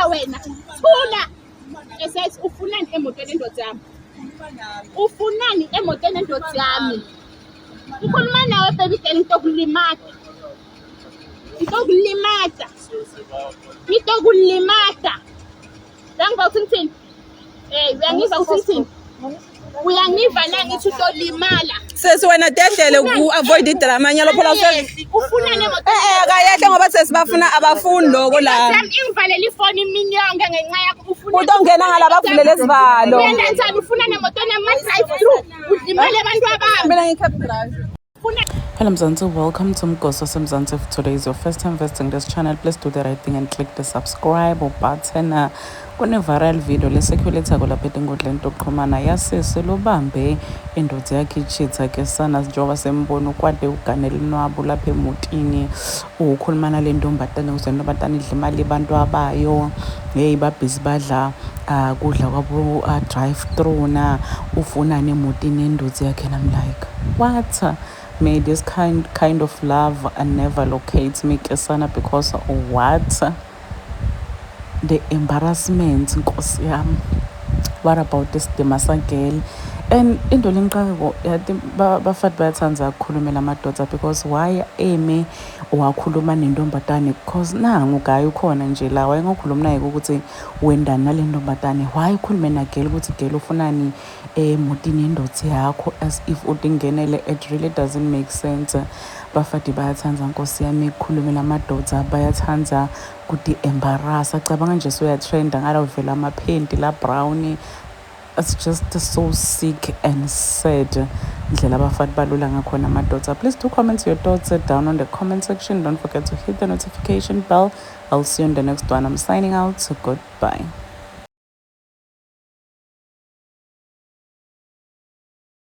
wena. Thula. Esethi ufunani emotweni endoda yami? Ufunani emotweni endoda yami? Ngikhuluma nawe baby girl, ngitokulimata. Ngitokulimata. Ngitokulimata. Uyangiva ukuthi ngithini? Eh, uyangiva ukuthi ngithini? Uyangiva na ngithi utolimala? Sesi wena dedele ku-avoid idrama nyalo phela Ufuna nemoto. Eh eh akayehle ngoba sesi bafuna abafuni loko la. Yami ingivalele ifoni imini yonke ngenxa yakho ufuna. Utongena ngala bavulele isivalo. Uyenzani ufuna nemoto nama drive through udlimale abantu abami. Mina ngi-cab driver. Hello Mzansi, welcome to Mgoso Mzansi. If today is your first time visiting this channel, please do the right thing and click the subscribe button. Kune-viral video le-circulate-ako lapha etinkundleni tokuxhumana yasisi lobambe indoda yakhe ichitha ke sana, njengoba sembona ukwade uganele inwabu lapha emotini, ukhuluma nale ntombatane ukuze intombatane idla imali abantu abayo. Hey, babhizi badla kudla kwabo drive through na ufunani emotini yendoda yakhe, and I'm like, what? May this kind of love never locate me kesana, because what the embarrassment, nkosi yami. What about this Dimasa girl? And into lengiqakeko yathi bafati bayathanda ukukhulumela amadoda, because why eme wakhuluma nentombatane? Because nangu guy ukhona nje la, wayengokhuluma naye ukuthi wendani nale ntombatane. Why ukhulume na-girl ukuthi girl ufunani emotini yendoda yakho, as if utingenele? It really doesn't make sense. Bafati bayathanda, nkosi yami, ukukhulumela amadoda, bayathanda kuti-embarrassa. Cabanga nje soyatrenda ngala uvela amaphenti la brown. It's just so sick and sad indlela abafati balula ngakhona amadoda. Please do comment your thoughts down on the comment section. Don't forget to hit the notification bell. I'll see you in the next one. I'm signing out. Goodbye.